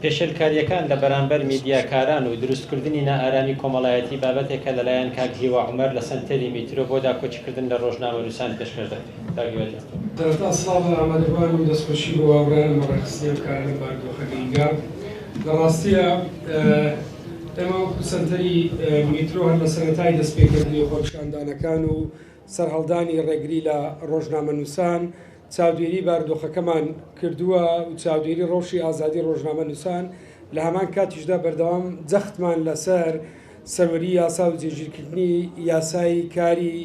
پێشێلکارییەکان لە بەرامبەر میدیاکاران و دروستکردنی نائارامی کۆمەڵایەتی بابەتێکە لەلایەن کاک هیوا عومەر لە سەنتەری میترۆ بۆ داکۆکیکردن لە ڕۆژنامەنووسان پێشکەش دەکرێت. کاک هیوا گیان. سەرەتا سڵاو لە ئامادەبوان و دەستخۆشی بۆ هاوڕێیانم بە ڕێکخستنی ئەم کارە لەم بارودۆخە گرینگە. لە ڕاستیا ئێمە وەکو سەنتەری میترۆ هەر لە سەرەتای دەستپێکردنی خۆپیشاندانەکان و سەرهەڵدانی ڕێگری لە ڕۆژنامەنووسان چاودێری بارودۆخەکەمان کردووە و چاودێری ڕەوشی ئازادی ڕۆژنامەنووسان، لە هەمان کاتیشدا بەردەوام جەختمان لەسەر سەروەری یاسا و جێگیرکردنی یاسای کاری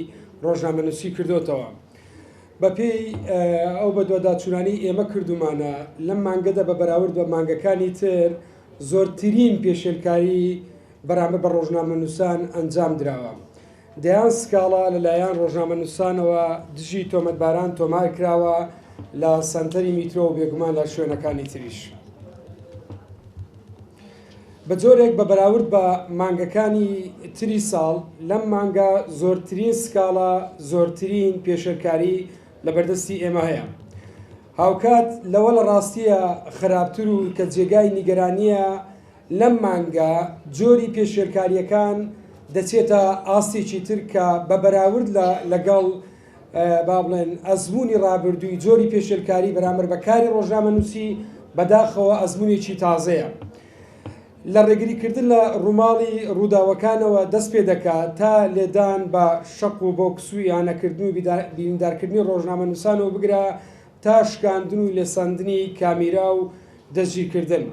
ڕۆژنامەنووسی کردۆتەوە. بەپێی ئەو بەدواداچوونانەی ئێمە کردوومانە، لەم مانگەدا بە بەراورد بە مانگەکانی تر زۆرترین پێشێلکاری بەرامبەر بە ڕۆژنامەنووسان ئەنجام دراوە. دەیان سکاڵا لەلایەن ڕۆژنامەنووسانەوە دژی تۆمەتباران تۆمارکراوە لە سەنتەری میترۆ و بێگومان لە شوێنەکانی تریش. بە جۆرێک بە بەراورد بە مانگەکانی تری ساڵ، لەم مانگە زۆرترین سکاڵا، زۆرترین پێشێلکاری لە بەردەستی ئێمە هەیە. هاوکات لەوە لە ڕاستییە خراپتر و کە جێگای نیگەرانییە، لەم مانگە جۆری پێشێلکارییەکان دەچێتە ئاستێکی تر کە بە بەراورد لە لەگەڵ با بڵێن ئەزموونی ڕابردووی جۆری پێشێلکاری بەرامبەر بە کاری ڕۆژنامەنووسی بەداخەوە ئەزموونێکی تازەیە. لە ڕێگریکردن لە ڕووماڵی ڕووداوەکانەوە دەست پێ دەکات تا لێدان بە شەق و بۆکس و ئیهانەکردن و بریندارکردنی ڕۆژنامەنووسانەوە بگرە تا شکاندن و لێسەندنی کامیرا و دەستگیرکردن.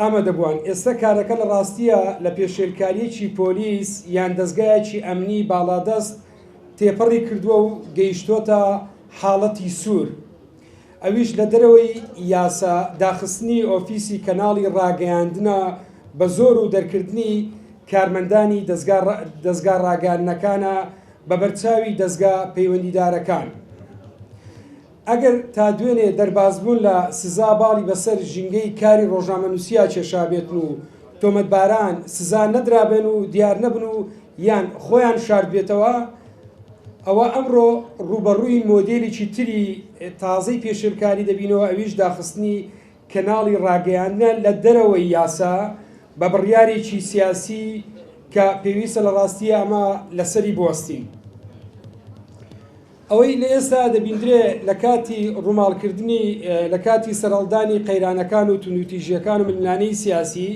ئامادەبووان، ئێستا کارەکە لە ڕاستییا لە پێشێلکارییەکی پۆلیس یان دەزگایەکی ئەمنی باڵادەست تێپەڕی کردووە و گەیشتۆتە حاڵەتی سوور، ئەویش لە دەرەوەی یاسا داخستنی ئۆفیسی کەناڵی ڕاگەیاندنە بە زۆر و دەرکردنی کارمەندانی دەزگا ڕاگەیاندنەکانە بە بەرچاوی دەزگا پەیوەندیدارەکان. ئەگەر تا دوێنێ دەربازبوون لە سزا باڵی بەسەر ژینگەی کاری ڕۆژنامەنووسیا کێشابێتن و تۆمەتباران سزا نەدرابن و دیار نەبن و یان خۆیان شاردبێتەوە، ئەوا ئەمڕۆ ڕووبەڕووی مۆدێلێکی تری تازەی پێشێلکاری دەبینەوە ئەویش داخستنی کەناڵی ڕاگەیاندنە لە دەرەوەی یاسا بە بڕیارێکی سیاسی کە پێویستە لە ڕاستییا ئەمە لەسەری بوەستین. ئەوەی لە ئێستا دەبیندرێ لە کاتی ڕووماڵکردنی لە کاتی سەرهەڵدانی قەیرانەکان و توندوتیژییەکان و ململانێی سیاسی،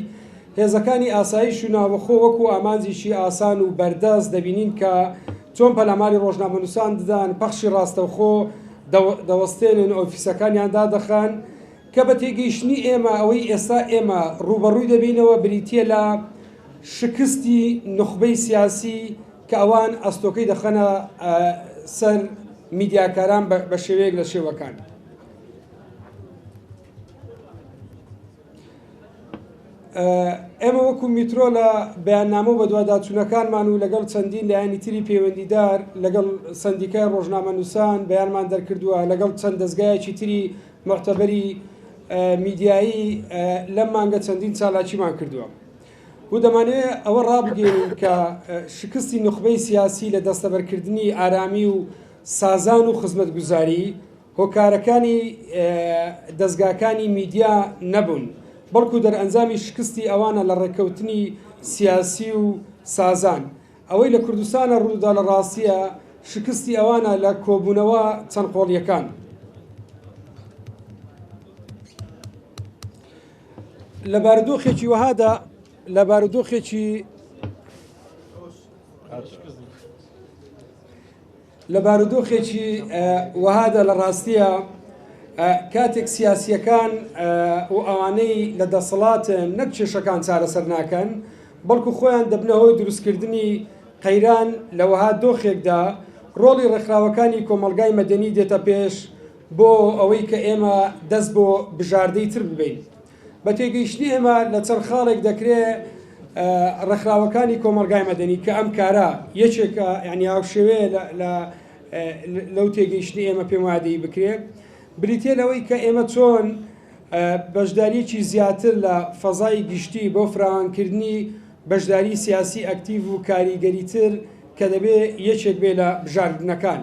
هێزەکانی ئاسایش و ناوەخۆ وەکوو ئامانجێکی ئاسان و بەردەست دەبینین کە چۆن پەلاماری ڕۆژنامەنووسان ددان، پەخشی ڕاستەوخۆ دەوەستێنن، ئۆفیسەکانیان دادەخەن، کە بە تێگەیشتنی ئێمە ئەوەی ئێستا ئێمە ڕووبەڕووی دەبینەوە بریتییە لە شکستی نوخبەی سیاسی کە ئەوان ئەستۆکەی دەخەنە سەر میدیاکاران بە شێوەیەک لە شێوەکان. ئێمە وەکو میترۆ لە بەیاننامە و بەدواداچوونەکانمان و لەگەڵ چەندین لایەنی تری پەیوەندیدار لەگەڵ سەندیکای ڕۆژنامەنووسان بەیانمان دەرکردووە لەگەڵ چەند دەزگایەکی تری موعتەبەری میدیایی لەم مانگە چەندین چالاکیمان کردووە و دەمانەوێت ئەوە ڕابگەیەنین کە شکستی نوخبەی سیاسی لە دەستەبەرکردنی ئارامی و سازان و خزمەتگوزاری هۆکارەکانی دەزگاکانی میدیا نەبوون، بەڵکو دەرئەنجامی شکستی ئەوانە لە ڕێککەوتنی سیاسی و سازان. ئەوەی لە کوردستانە ڕوودا لە ڕاستییا شکستی ئەوانە لە کۆبوونەوە چەند قۆڵییەکان. لە بارودۆخێکی وەهادا لە بارودۆخێکی لە بارودۆخێکی وەهادا لە ڕاستییا کاتێک سیاسییەکان و ئەوانەی لە دەسەڵاتن نەک کێشەکان چارەسەر ناکەن، بەڵکو خۆیان دەبنە هۆی دروستکردنی قەیران، لە وەها دۆخێکدا ڕۆڵی ڕێکخراوەکانی کۆمەڵگای مەدەنی دێتە پێش بۆ ئەوەی کە ئێمە دەست بۆ بژاردەی تر ببەین. بە تێگەیشتنی ئێمە لە چەند خاڵێک دەکرێ ڕێکخراوەکانی کۆمەڵگای مەدەنی کە ئەم کارە یەکێکە یعنی هاوشێوەیە لە لەو تێگەیشتنی ئێمە پێم وایە دەی بکرێ بریتە لەوەی کە ئێمە چۆن بەشداریەکی زیاتر لە فەزای گشتی بۆ فراوانکردنی بەشداری سیاسی ئەکتیڤ و کاریگەریتر کە دەبێ یەکێک بێ لە بژاردنەکان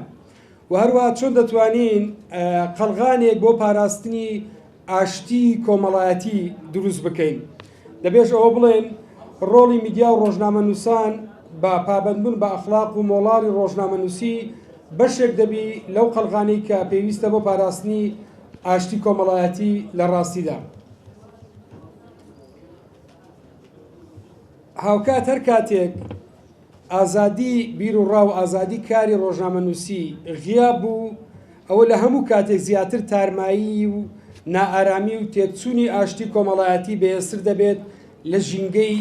و هەروە چۆن دەتوانین قەڵغانێک بۆ پاراستنی. ئاشتی کۆمەڵایەتی دروست بکەین. دەبێش ئەوە بڵێن ڕۆڵی میدیا و ڕۆژنامەنووسان بە پابەندبوون بە ئەخلاق و مۆڵاڵی ڕۆژنامەنووسی بەشێک دەبی لەو قەڵغانەی کە پێویستە بۆ پاراستنی ئاشتی کۆمەڵایەتی لە ڕاستیدا. هاوکات هەر کاتێک ئازادی بیروڕا و ئازادی کاری ڕۆژنامەنووسی غیاب بوو، ئەوە لە هەموو کاتێک زیاتر تارمایی و نائارامی و تێکچوونی ئاشتی کۆمەڵایەتی بەهێزتر دەبێت لە ژینگەی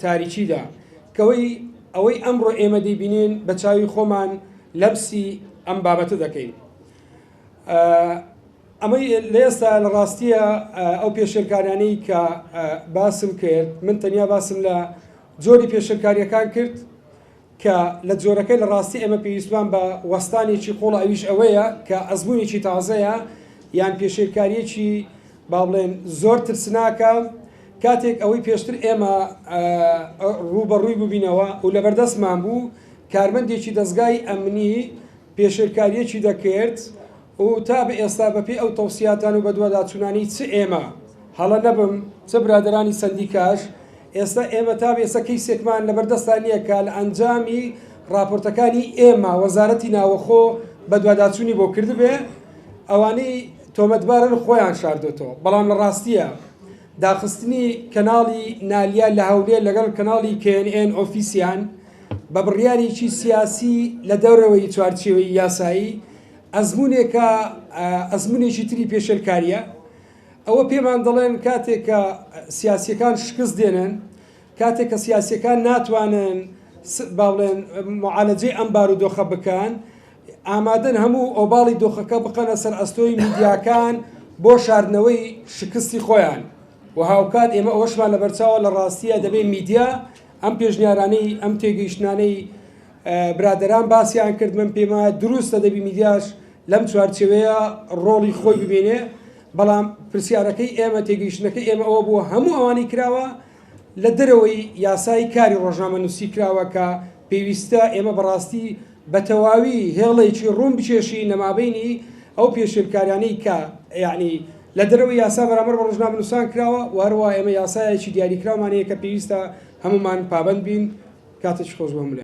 تاریکیدا، کەوەی ئەوەی ئەمڕۆ ئێمە دەیبینین بە چاوی خۆمان لەمسی ئەم بابەتە دەکەین. ئەمەی لە ئێستا لە ڕاستیە ئەو پێشێلکاریانەی کە باسم کرد، من تەنیا باسم لە جۆری پێشێلکارییەکان کرد کە لە جۆرەکەی لە ڕاستی ئێمە پێویستمان بە وەستانێکی قوڵ ئەویش ئەوەیە کە ئەزموونێکی تازەیە یان پێشێلکارییەکی با بڵێن زۆر ترسناکە کاتێک ئەوەی پێشتر ئێمە ڕووبەڕووی ببینەوە و لەبەردەستمان بوو کارمەندێکی دەزگای ئەمنی پێشێلکارییەکی دەکرد و تا بە ئێستا بەپێی ئەو تەوسیاتان و بەدواداچوونانەی چ ئێمە هەڵە نەبم چ برادەرانی سەندیکاش ئێستا ئێمە تا بە ئێستا کەیسێکمان لەبەردەستا نییە کە لە ئەنجامی ڕاپۆرتەکانی ئێمە وەزارەتی ناوەخۆ بەدواداچوونی بۆ کردبێ ئەوانەی تۆمەتبارن خۆیان شاردۆتەوە بەڵام لە ڕاستیە داخستنی کەناڵی نالیا لە هەولێر لەگەڵ کەناڵی KNN ئۆفیسیان بە بڕیارێکی سیاسی لە دەرەوەی چوارچێوەی یاسایی ئەزموونێکە ئەزموونێکی تری پێشێلکارییە. ئەوە پێمان دەڵێن کاتێک کە سیاسییەکان شکست دێنن، کاتێک کە سیاسییەکان ناتوانن با بڵێن معالەجەی ئەم بارودۆخە بکەن، ئامادەن هەموو ئۆباڵی دۆخەکە بخەنە سەر ئەستۆی میدیاکان بۆ شاردنەوەی شکستی خۆیان و هاوکات ئێمە ئەوەشمان لەبەرچاوە لە ڕاستیە دەبێ میدیا ئەم پێشنیارانەی ئەم تێگەیشتنانەی برادەران باسیان کرد من پێم وایە دروستە دەبی میدیاش لەم چوارچێوەیە ڕۆڵی خۆی ببینێ بەڵام پرسیارەکەی ئێمە تێگەیشتنەکەی ئێمە ئەوە بووە هەموو ئەوانەی کراوە لە دەرەوەی یاسای کاری ڕۆژنامەنووسی کراوە کە پێویستە ئێمە بەڕاستی بە تەواوی هێڵێکی ڕوون بکێشین لە مابینی ئەو پێشێلکاریانەی کە یعنی لە دەرەوەی یاسا بەرامبەر بە ڕۆژنامەنووسان کراوە و هەروەها ئێمە یاسایەکی دیاریکراومان هەیە کە پێویستە هەموومان پابەند بین. کاتێکی خۆش بۆ هەموو لایەک.